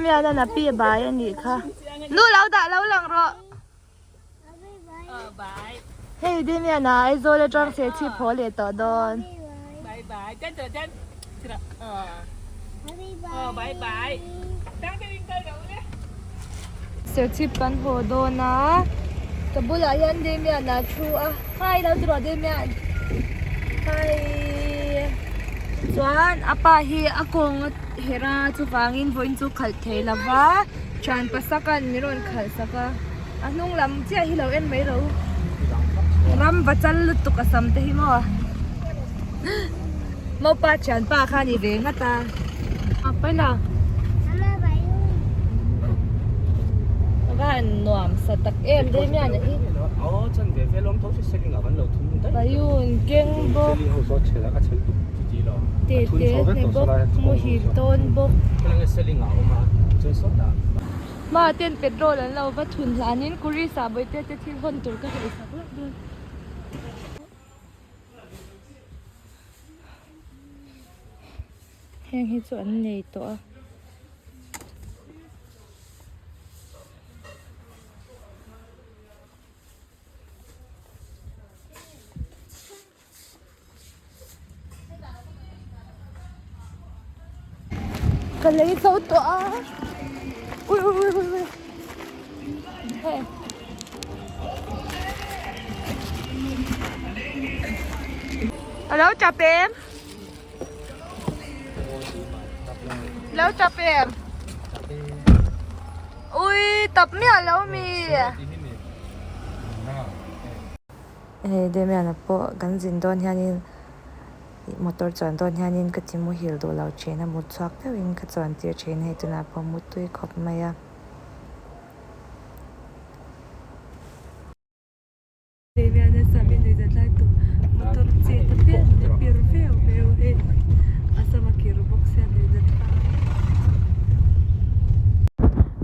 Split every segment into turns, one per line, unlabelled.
Damian-a'n a pi a bai a nih kha. Nu lo dah lo lang rawh. Hei Damian-a Aizawl atang Serchhip haw leh tawh dawn. Serchhip kan haw dawn a, ka bulah hian Damian-a thu a, hi lo ti rawh Damian, hi chuan a pa hi a kawng a herh a chuvangin vawiin chu khalh thei lo va thian pasaka'n min rawn khalh sak a, a hnung lam chiah hi lo en mai rawh u, ram va chal lutuk a sam te hi maw. Mopa thianpa kha ni ve ngat a. A paila. Van nuam sa tak em dei mian a hi. Bayun keng bawk. Te te hne bawk muhil tawn bawk. Hma ten petrol an lo va thun hlanin Kurisa bawihte te thil hawn tur ka hei sak lawk dawn. Heng hi chu an nei tawh a. Ka lei zo tawh a ui ui ui ui ui hei a lo tap em lo tap em ui tap miah lo mi.
Hei Damian-a pawh kan zin dawn hianin motor chuan dawn hianin ka ti muhil duh lo thin a, mut chhuak deuhin ka chuan tir thin hei tunah pawh mut tui khawp mai a.
Damian-a sam i nuih zat lai tawp motor chet a pian a pir veu veu hei a sam a kir bawk sia nuih zat thlak.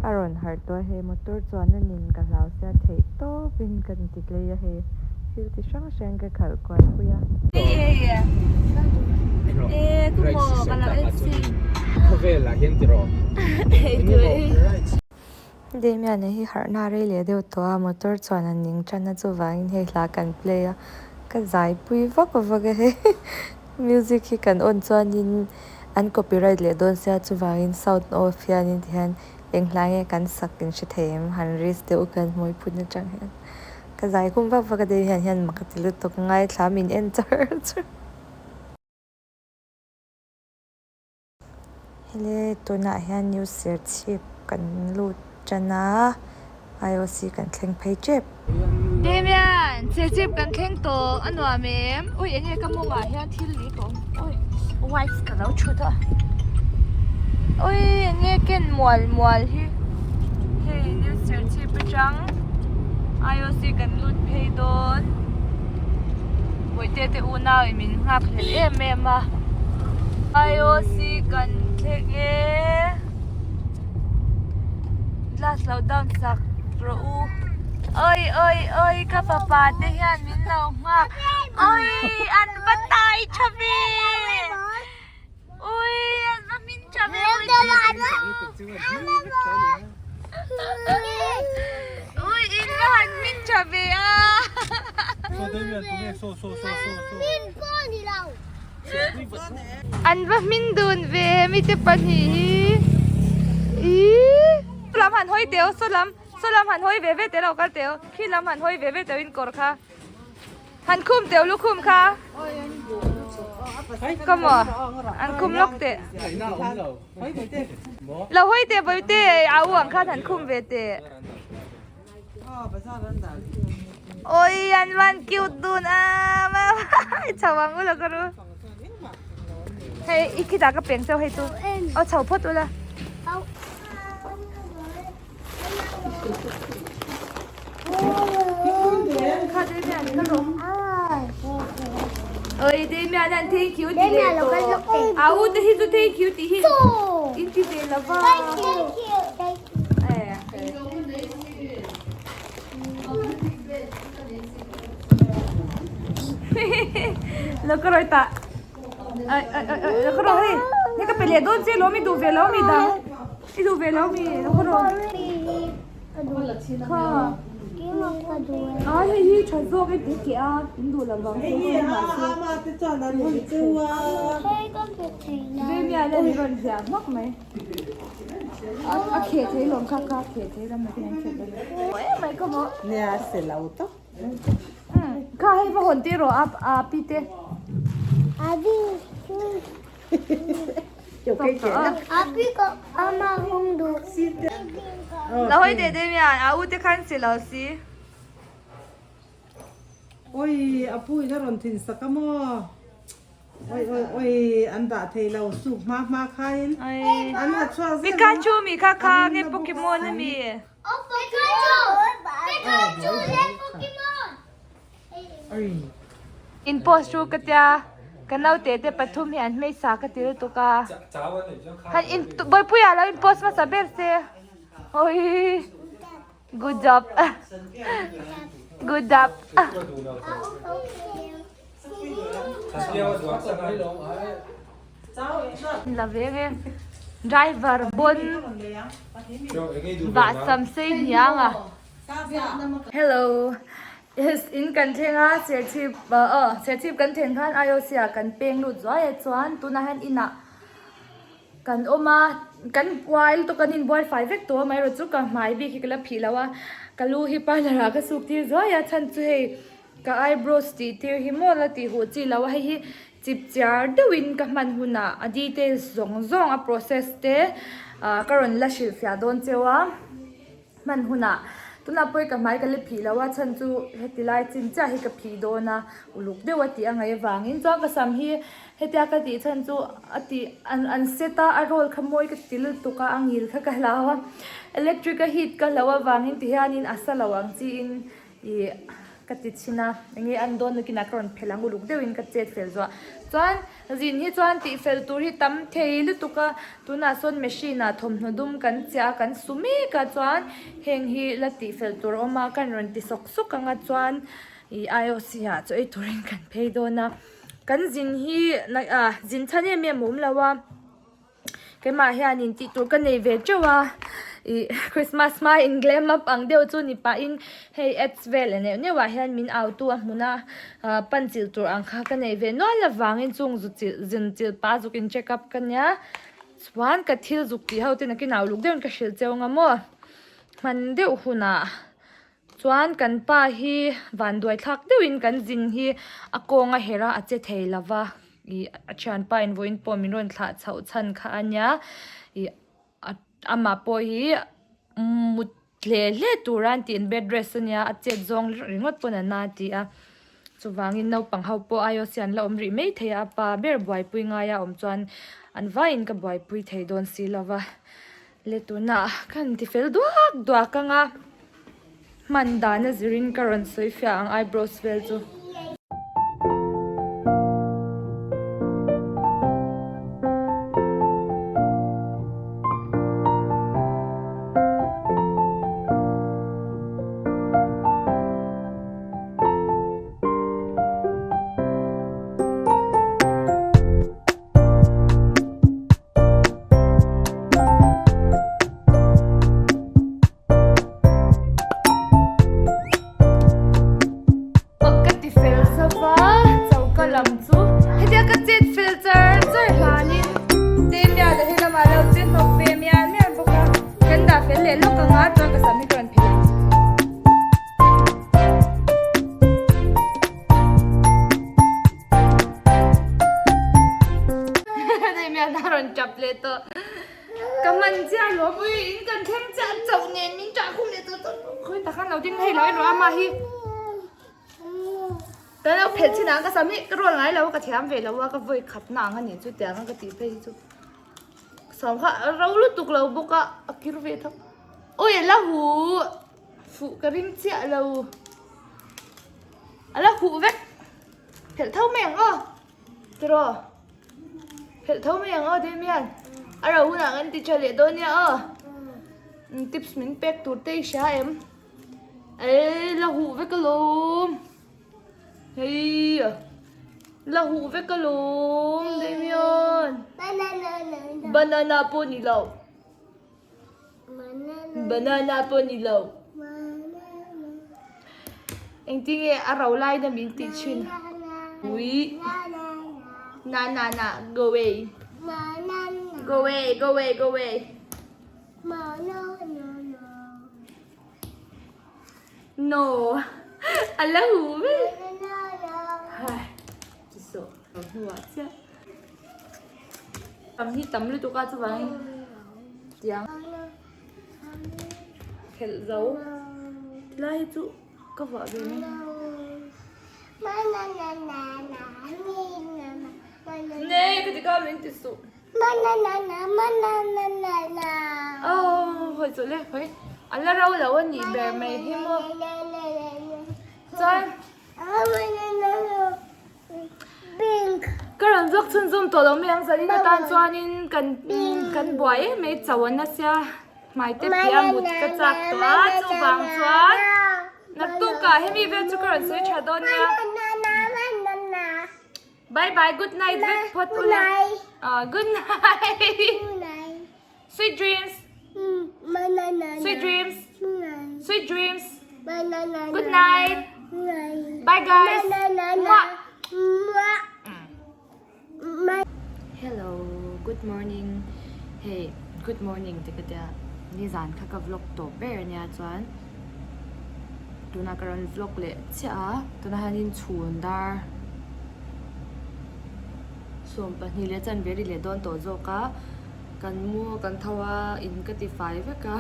A rawn harh tawh a hei motor chuan a nin ka hlau sia theih tawpin ka inti tlei a hei thil ti hrang hrang ka khalh kual pui a. Damian-a hi harhna rei leh deuh tawh a motor chuan a ning tan a chuvangin hei hla kan play a ka zai pui vak vak a hei music hi kan on chuanin an copyright leh dawn sia chuvangin sound off hianin tihian eng hla nge kan sak in hre thei em han risk deuh kan hmui phut atang hian ka zai khum vak vak a Damian hian mak a ti lutuk ngaithla min en char char. Hele tunah hian new Serchhip kan lut tan a IOC kan thleng phei tep.
Damian Serchhip kan thleng tawh a nuam em ui enge ka mawngah hian thil li ka awm ui wipes ka lo thut a ui enge ken mual mual hi hei new Serchhip atang IOC kan lut phei dawn. Bawihte te unau in min nghak hlel em em a IOC kan thleng e glass lo down sak rawh u oi oi oi ka fapa te hian min lo nghak oi an va tai tha ve ui an va hmin tha ve ui in va han hmin tha ve a an va hmin dun ve mite pahnih hi ih lam han hawi teu saw lam saw lam han hawi ve ve te lo kal teu khi lam han hawi ve ve teu in kawr kha. Han khum teuh lukhum kha. Come on. An khum lawk teh. Lo hawi teh bawihte a u ang khan han khum ve teh. Oi an van cute dun a. Chho ang ula ka ru. Hei i khitah ka peng chauh hei chu. Aw chho phawt ula. Oi Damian an thank you ti leh tawh a u te hi chu thank you tih hi in ti ve lo va lo ka rawi tah ai ai ai lo ka rawi hei ka pe leh dawn che lo mi duh ve lo mi dang. I duh ve lo mi? Lo haw rawh. Kha. A hei hi tha zawk e ti keh a, in duh lo vang chu ka mahse. Damian a ni rawn hliah hmak mai. A kheh thei lawm kha kha kheh thei ram ah hian an kheh dawn a. Mai ka maw.
Nia se lo tawp.
Kha hei va hawn tir rawh a pi te. La hawi teh teh mian a u te khan si lo si.
Oi a pu in a rawn thin sak a maw. Oi oi oi an dah thei lo suk hma hma khain an ha chhuak zel a.
Pikachu mi kha kha nge Pokemon a mi. In post chu ka tia ka naute te pathum hi an hmeisa ka ti lutuk a han in Bawipuia lo in post hmasa ber se awii good job good job. La ve ve driver bon vah sam sei hniang a. Hello yes in kan thleng a serchhip aw serchhip kan thlen khan IOC ah kan peng lut zuai a chuan tunah hian inah kan awm a kan buai lutuk kan inbuai fai vek tawh a amaherawhchu chu ka hmai bik hi ka la phih lo a ka lu hi parlour ah ka suk tir zuai a chhan chu hei ka eyebrows tih tir hi maw la tih huh chi lo a hei hi chip chiar deuhin ka hman hunah a details zawng zawng a process te ah ka rawn la hrilhfiah dawn cheu a. Hman hunah tunah pawh hi ka hmai ka la phih lo a chhan chu heti lai chin chiah hi ka phih dawn a uluk deuh a tih a ngaih avangin chuan ka sam hi hetia ka tih chhan chu a tih an an set a a roll kha mawi ka ti lutuk a a ngil kha ka hlau a electric a heat ka hloh avangin ti hianin a sa lo ang chiin Ih ka ti chhin a, enge an dawn nakinah ka rawn phelh ang uluk deuhin ka chet fel zuah. Chuan zin hi chuan tih fel tur hi tam thei lutuk a, tunah sawn machine ah thawmhnaw dum kan chiah a kan su mek a chuan heng hi la tih fel tur a awm a kan rawn ti sawk sawk ang a chuan ih IOC ah chaw ei turin kan phei dawn a, kan zin hi ah zin chhan em em a awm lo a. Keimah hianin tih tur ka nei ve teuh a ih Christmas hma in glam up ang deuh chu ni pahin hei ads vel neuh neuh ah hian min au tu a hmun a ah pan chilh tur ang kha ka nei ve nual avangin chung zu chilh zin chilh pah zuk in check up ka nia chuan ka thil zuk tih ho te nakin au luk deuhin ka hrilh cheu ang a maw hman deuh hunah. Chuan kan pa hi vanduai thlak deuhin kan zin hi a kawng a herh a a che thei lo va ih a thianpa in vawiin pawh min rawn thlah chhoh chhan kha a nia ih a amah pawh hi mut hle hle tur a an tih bed rest a nia a chet zawng ringawt pawn a na a ti a chuvangin naupang ho pawh aiawh sian la awm rih mai thei a a pa ber buaipui ngaia awm chuan an vaiin ka buaipui thei dawn si lo va. Le tunah ka han ti fel duak duak ang a, hman dan a zirin ka rawn sawi fiah ang eyebrows vel chu. Ka ti fel zova choka lam chu hetia ka chet fel char char hlanin Damian a helamah lo che hnawk ve mial mial bawk a kan dah fel leh lawk ang a chuan ka sam hi ka rawn phelh ang. Damian a rawn tap leh tawh. Ka man chiah lo pui in kan thleng chiah chauh nen min tah khum leh tawh tawh khawi tak khan lo ding thei lo erawh ama hi kan lo phelh chin ah ka sam hi ka rual ngai lo ka thiam ve lo a ka vawi khat na ang ani chu tiang a ka tih phei hi chu sam kha a ro lutuk lo bawk a a kir ve tho awi a la huh fuh ka ring chiah lo a la huh vek. Phelh tho mai ang aw tiraw phelh tho mai ang aw Damian a ro hunah kan ti tha leh dawn nia aw tips min pek tur te i hria em eh la huh vek alawm hei la huh vek alawm Damian banana pawh ni lo. Banana pawh ni lo. Engtinge a ro lai na min tih thin. Ui. Na na na go away. Go away go away go away. No. A la hu vek. Hai. Tisawh lo hnuah chiah. Tam hi tam lutuk a chuvangin tiang khelh zo tilai hi chu ka vuah ve mai. Nei ka ti kha min ti suh. Aww hawi chu le hawi a la ro lo a nih ber mai hi maw chuan. Ka rawn vlog chhunzawm tawh lo mai ang Zalin atan chuanin kan kan buai em mai chauh an asia hmai te phih a mut ka chak tawh a chuvang chuan naktukah hemi vel chu ka rawn sawi tha dawn nia bye bye good night vek phawt ula ah good night sweet dreams sweet dreams sweet dreams good night bye guys muah
Hello good morning hei good morning te ka tia nizan kha ka vlog tawp ber ania chuan tunah ka rawn vlog leh chiah a tunah hianin chhun dar 12 leh chanve ri leh dawn tawh zawk a. Kan mu kan tho a, in ka ti fai vek a,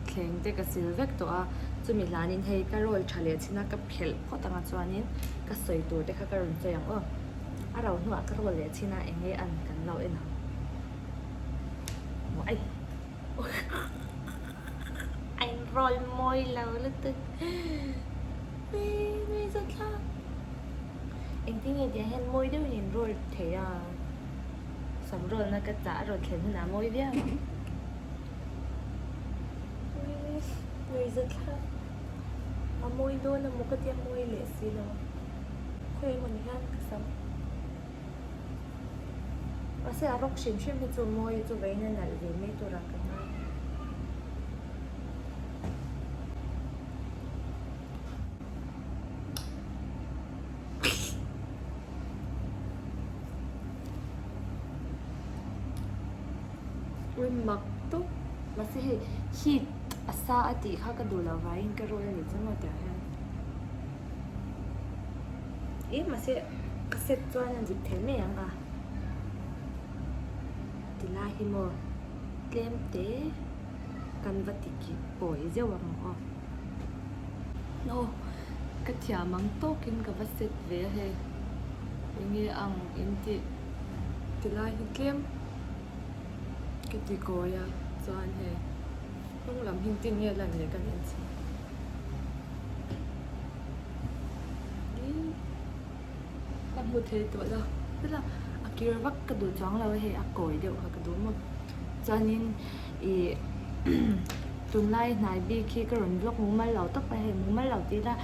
thleng te ka sil vek tawh a, chumi hlanin hei ka roll tha leh chin a, ka phelh phawt anga chuanin ka sawi tur te kha ka rawn sawi ang aw. A ro hnuah ka roll leh chin a, eng nge an kan lo en ang. Uai!
A in roll mawi lo lutuk. Nui zawt thlak.
Engtin nge tiang hian mawi deuhin in roll thei a? Sam rawlna ka chah a rawn thlen hunah mawi viau ang.
Nui za thlak. A mawi dawn emaw ka tia mawi leh si lo. Khawi emaw ni hian ka sam.
Mahse a rawng hrim hrim hi chu mawi chu vawiin a nalh ve mai turah ka ngai. Ui mak tawp mahse hei heat a sa a tih kha ka duh loh vangin ka roll a ni chuan maw tiang hian ih mahse ka set chuan a zip thei mai ang a ti lai hi maw tlem te kan va ti ki pawi zeuh ang aw aw ka thiam ang tawkin ka va set ve a hei. Enge ang in tih ti lai hi tlem ka ti kawi a chuan hei hnung lam hi tin nge lan leh kan inchhir ih ka hmu thei tawh lo hela a kir vak ka duh chuang lo a hei a kawi deuh kha ka duh maw chuanin ih tunlai hnai bik hi ka rawn vlog mumal lo tawp a hei mumal lo tih ila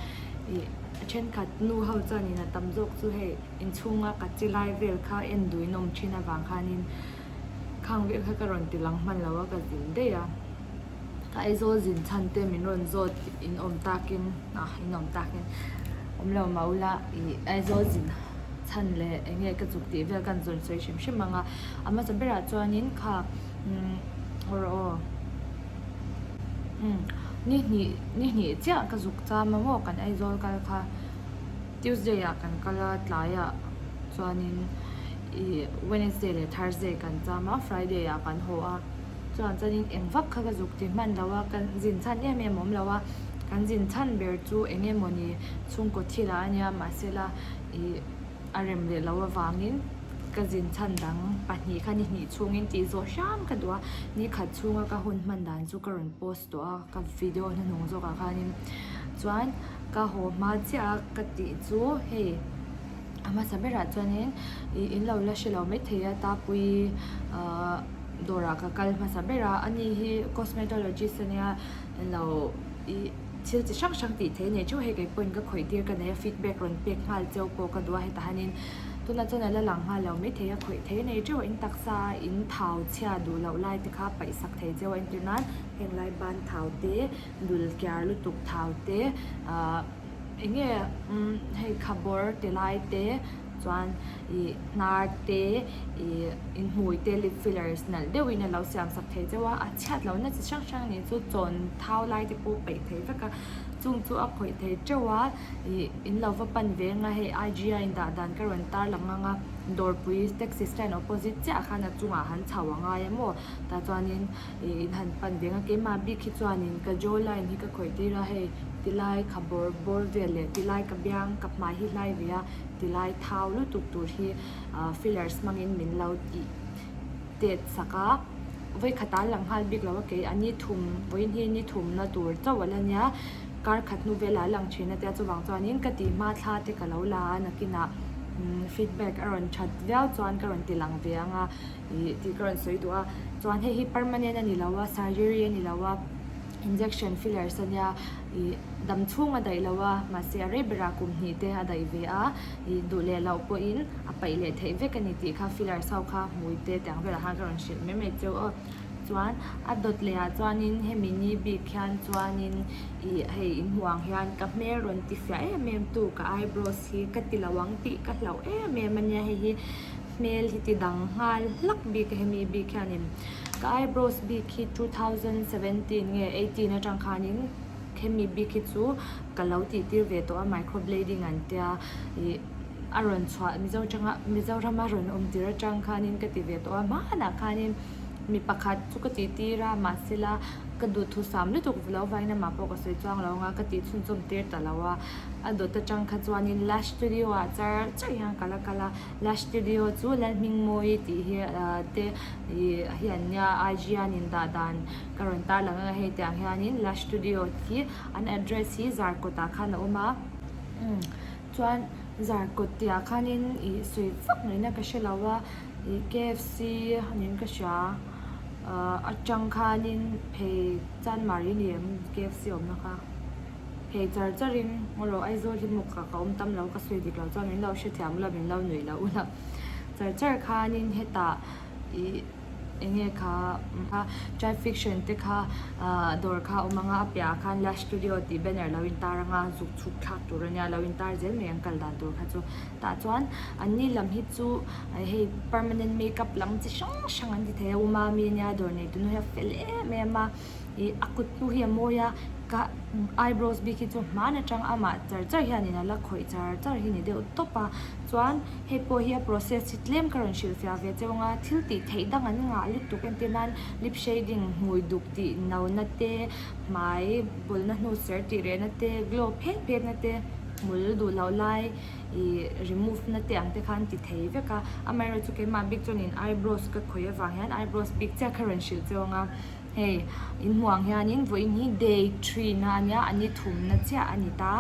ih. A thenkhat nu ho chuanin a tam zawk chu hei inchhunga ka chi lai vel kha en duin awm thin avang khanin khang vel kha ka rawn ti lang hman lo a ka zin daih a. Ka Aizawl zin chhan te min rawn zawt in awm takin ah in awm takin awm lo mah ula ih Aizawl zin chhan leh eng nge ka chuk tih vel ka han zawn sawi hrim hrim ang a. A hmasa berah chuanin kha umm haw rawh aw. Umm ni hnih ni hnih chiah ka zuk cham a maw kan Aizawl kal kha Tuesday ah kan kal a tlaiah chuanin ih Wednesday leh Thursday kan cham a Friday ah kan haw a chuan chuanin eng vak kha ka zuk ti hman lo a kan zin chhan em em awm lo a kan zin chhan ber chu eng emawni chhungkaw thil ah ania mahsela ih a rem leh loh avangin ka zin chhan dang pahnih kha ni hnih chhungin tih zawh hram ka duh a, ni khat chhunga ka hun hman dan chu ka rawn post tawh a ka video hnuhnung zawkah khanin chuan ka haw hma chiah a ka tih chu hei a hmasa berah chuanin ih in lo la hre lo maithei a tapui ahh dawrah ka kal hmasa ber a ani hi cosmetologist ania lo ih. Thil chi hrang hrang tih theih a nei theuh hei kei pawhin ka khawih tir ka nei a feedback rawn pek nghal cheu pawh ka duh a hetah hianin. Tunah chuan a la lang nghal lo maithei a, khawih thei nei teuh a, in taksa a in thau chhia duh loh lai te kha paih sak thei cheu a entir nan heng lai ban thau te, dul kiar lutuk thau te ahh eng nge umm hei khabawr ti lai te chuan ih hnar te ih inhmui te lip fillers nalh deuhin a lo siam sak thei cheu a, a chhiat lohna chi hrang hrang a nih chu chawn thau lai te pawh paih thei vek a, chung chu a khawih thei teuh a. Ih in lo va pan ve anga hei IG a indah dan ka rawn tar lang ang a dawrpui taxi stand opposite chiah khan a chungah han chho a ngai a maw tah chuanin ih in han pan ve ang a keimah bik hi chuanin ka jaw line hi ka khawih tir a hei tilai kha bawr bawr vel leh tilai ka biang ka hmai hi hlai ve a tilai thau lutuk tur hi ah fillers hmangin min lo tih tet sak a vawikhat ah an lang nghal bik lo a kei a ni thum vawiin hi ni thumna tur chauh a la nia. Kar khat hnu velah a lang thin a tia chuvang chuanin ka tih hma thla te ka lo la a nakinah feedback a rawn that viau chuan ka rawn ti lang ve ang a ih tih ka rawn sawi duh a chuan hei hi permanent a ni lo a surgery a ni lo a injection fillers a nia ih dam chhung a daih lo a mahse a rei berah kum hnih te a daih ve a ih duh leh loh pawhin a paih leh theih vek a ni tih kha fillers ho kha hmui te tiang velah khan ka rawn hrilh mai mai cheu aw. Chuan a dawt leh ah chuanin hemi ni bik hian chuanin ih hei in hmuh ang hian ka hmel rawn ti fiah em em tu ka eyebrows hi ka ti lo ang tih ka hlauh em em a nia hei hi hmel hi ti dang nghal hlak bik a hemi bik hianin ka eyebrows bik hi 2017 nge 18 atang khanin hemi bik hi chu ka lo tih tir ve tawh a microblading an tia ih a rawn chhuah mizo tanga Mizoram a rawn awm tir atang khanin ka ti ve tawh a hmanah khanin. Mi pakhat chu ka tih tir a, mahsela ka duhthusam lutuk lo vangin amah pawh ka sawi chuang lo anga ka tih chhunchawm tir ta lo a. A dawt atang kha chuanin Lash Studio ah char char hian ka la kal a, Lash Studio chu Lalhmingmawi tih hi te ih hi an nia IG a an indah dan ka rawn tarlang anga hei tiang hianin Lash Studio hi an address hi Zarkawt ah khan a awm a. Umm chuan Zarkawt tih ah khanin ih sawi vak ngaihna ka hre lo a. Ih KFC niin ka hria ah atang khanin phei chanmari ni em KFC awmna kha phei char charin erawh Aizawl hi maw ka ka awm tam lo ka sawi dik lo chuan min lo hrethiam ula min lo nuih loh ula char char khanin hetah ih eng nge kha try fiction te kha ah dawr kha a awm ang a a piahah khan lash studio tih banner lo intar ang a zuk chhuk thlak tur ania lo intar zel mai ang kal dan tur kha chu. Tah chuan an ni lam hi chu hei permanent makeup lam chi hrang hrang an ti thei a u mami ania dawr nei tunu hi a fel em em a ih a kut hnu hi a mawi a ka eyebrows bik hi chu hman atang amah char char hianin a la khawih char char hi ni deuh tawp a chuan hei pawh hi a process hi tlem ka rawn hrilhfiah ve cheu anga thil tih theih dang an ngah lutuk entir nan lip shading hmui duk tih no na te hmai bawlna hnu ser tih reh na te glow phet phet na te hmul duh loh lai. Ih remove na te ang te khan ti thei vek a, amaherawhchu chu keimah bik chuanin eyebrows ka khawih avang hian eyebrows bik chiah kha rawn hrilh cheu ang a, hei in hmuh ang hianin vawiin hi day three na a nia a ni thumna chiah a ni ta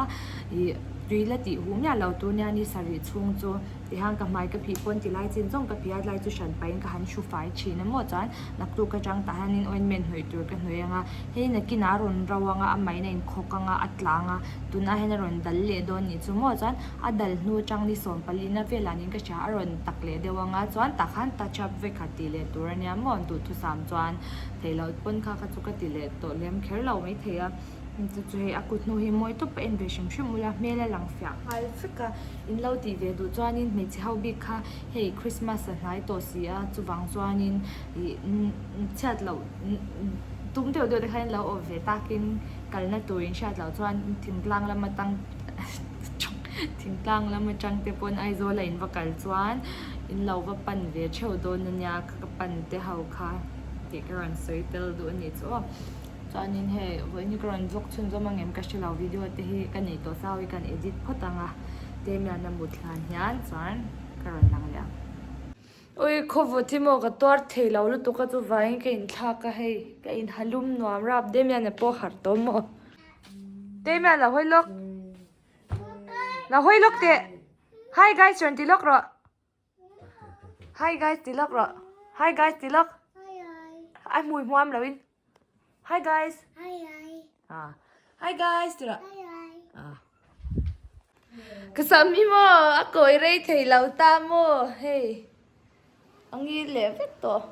ih tui la tih huh miah lo tur nia ni sarih chhung chu tihian ka hmai ka phih pawn ti lai chin zawng ka phih a tlai chu hran pahin ka han hru fai thin a maw chuan naktuk atang tah hianin ointment hnawih tur ka hnawih ang a, hei nakinah a rawn ro ang a a main a inkhawk ang a a tlang a. Tunah hian a rawn dal leh dawn nih chu maw chuan a dal hnu atang ni sawm palina velah niin ka hria a rawn tak leh deuh anga chuan tah khan touch up vek kha tih leh tur ania maw duhthusam chuan theih loh pawn kha kha chu ka ti leh tawh lem kher lo maithei a chu chu hei a kut hnu hi mawi tawp a en ve hrim hrim ula hmel a lang fiah nghal vek a in lo tih ve duh chuanin hmeichhe ho bik kha hei Christmas a hnai tawh si a chuvang chuanin ih chhiat loh tum deuh deuh te khan in lo awm ve takin. Kalna tur in hriat loh chuan thingtlang lam atang thingtlang lam atang te pawn Aizawl a in va kal chuan in lo va pan ve theuh dawn ania ka pan te ho kha tih ka rawn sawi tel duh a nih chu aw. Chuanin hei vawiin hi ka rawn vlog chhunzawm ang em ka hre lo video te hi ka neih tawh sa ho hi kan edit phawt ang a Damian a mut hlan hian chuan ka rawn lang leh ang. Ui khawvawt hi maw ka tuar thei lo lutuk a chuvangin ka inthlak a hei ka inhalum nuam rap Damian a pawh harh tawh maw Damian lo hawi lawk lo hawi lawk teh hi guys rawn ti lawk rawh hi guys ti lawk rawh hi guys ti lawk a hmui hmuam lo in hi guys hi guys ti rawh.
Ka sam hi maw a kawi rei thei lo ta maw hei a ngil leh vek tawh.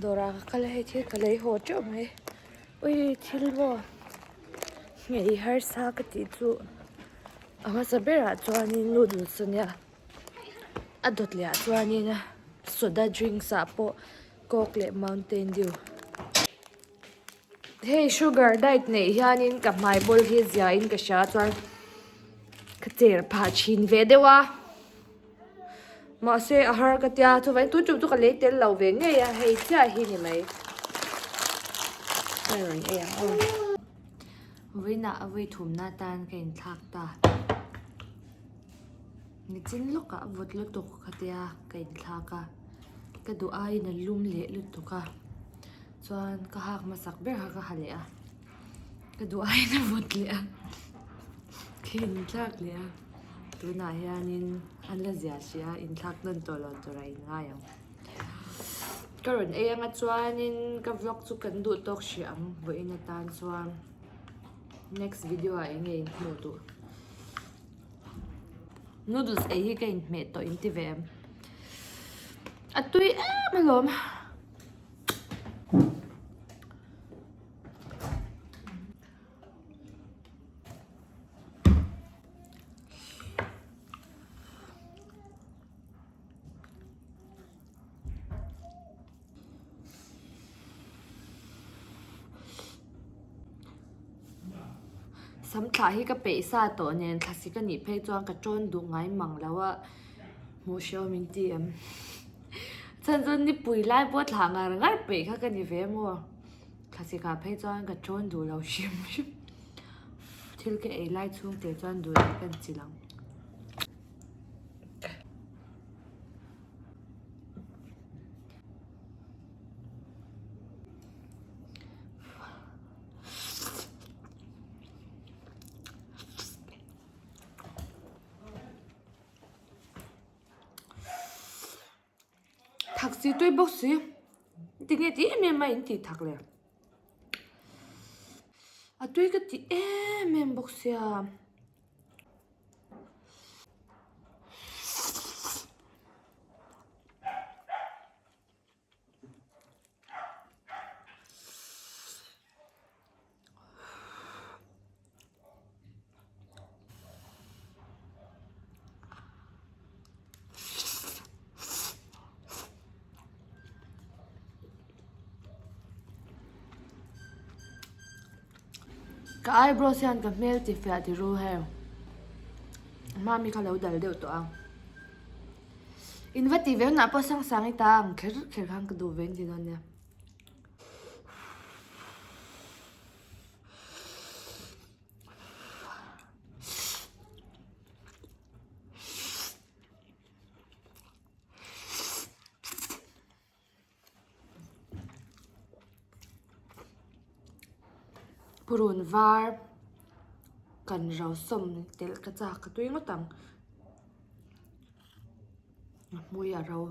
Dawrah ka kal a hei thil ka lei haw teuh mai ui thil maw ngei harsa ka tih chu a hmasa berah chuanin noodles ania a dawt leh ah chuanin soda drinks ah pawh coke leh mountain dew. Hei sugar diet neih hianin ka hmai bawl hi ziahin ka hria chuan ka cher phah thin ve deuh a mahse a har ka tia chuvangin tun tum chu ka lei tel lo ve ngei a hei chiah hi ni mai ka rawn ei ang aw.
Vawiinah a vawi thumna atan ka inthlak ta nichin lawkah vawt lutuk ka tia ka inthlak a ka duh aiin a lum leh lutuk a. Chuan ka hak hmasak ber kha ka ha leh a, ka duh aiin a vawt leh a, ka inthlak leh a, tunah hianin an la zia hrih a, inthlak nawn tawh lo tur a inngai ang. Ka rawn ei anga chuanin ka vlog chu kan duh tawk hrih ang vawiin atan chuan next video ah eng nge inhmuh duh. Noodles ei hi ka inhmeh tawh inti ve em? A tui em alawm.
Sam thlah hi ka peih sa tawh nen thlasi ka nih phei chuan ka tawn duh ngai mang lo a hmuh hreu min ti em. Chhan chu nipui lai pawh thlah ngar ngar peih kha ka ni ve maw? Thlasik ah phei chuan ka tawn duh lo hrim hrim. Thil ka ei lai chhung te chuan duh leh ka inchilh ang. Thak si tui bawk si tinge ti em em a in tih thak le a tui ka ti em em bawk sia.
Ka eyebrows hian ka hmel ti fiah ti ru hei mami kha lo dal deuh tawh a in va ti ve hunah pawh sang sang i ta ang kher kher khan ka duh ve an ti dawn nia.
Purun var kan ro sawm telh ka chak ka tui ngawt ang a hmui a ro.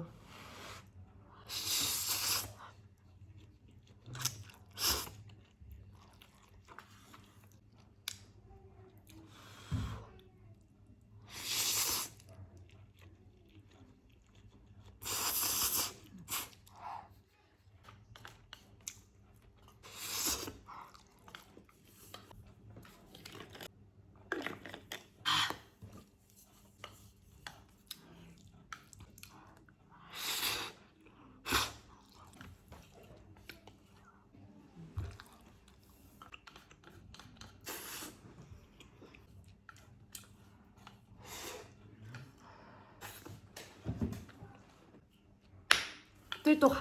Tui tawk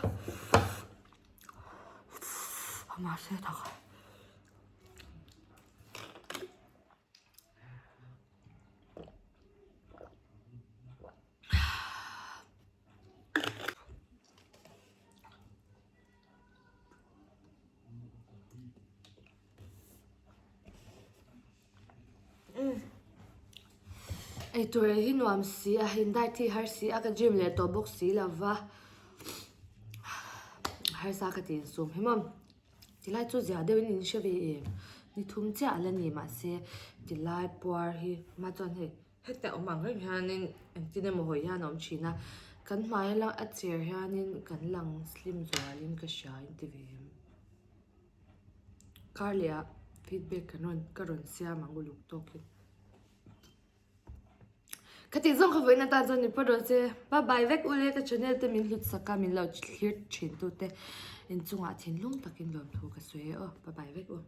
a mahse thak a.
Eitur hi nuam si a in diet hi har si a ka gym leh tawh bawk si lo va harsa ka ti insum hi maw tilai chu zia deuhin in hre ve em.
Ni thum chiah a la ni mahse tilai puar hi hma chuan hei heta awm ang reng hianin engtin emaw hawi hian a awm thin a kan hmai a a cher hianin kan lang slim zualin ka hria in ti ve em kar leh ah feedback kan rawn ka rawn siam ang uluk tawkin. Ka tih zawng kha vawiin atan chuan ni phawt rawh se. Bye bye vek ule ka channel te min hlut sak a min lo thlir thin tu te inchungah thinlung takin lawmthu ka sawi e aw. Bye bye vek u.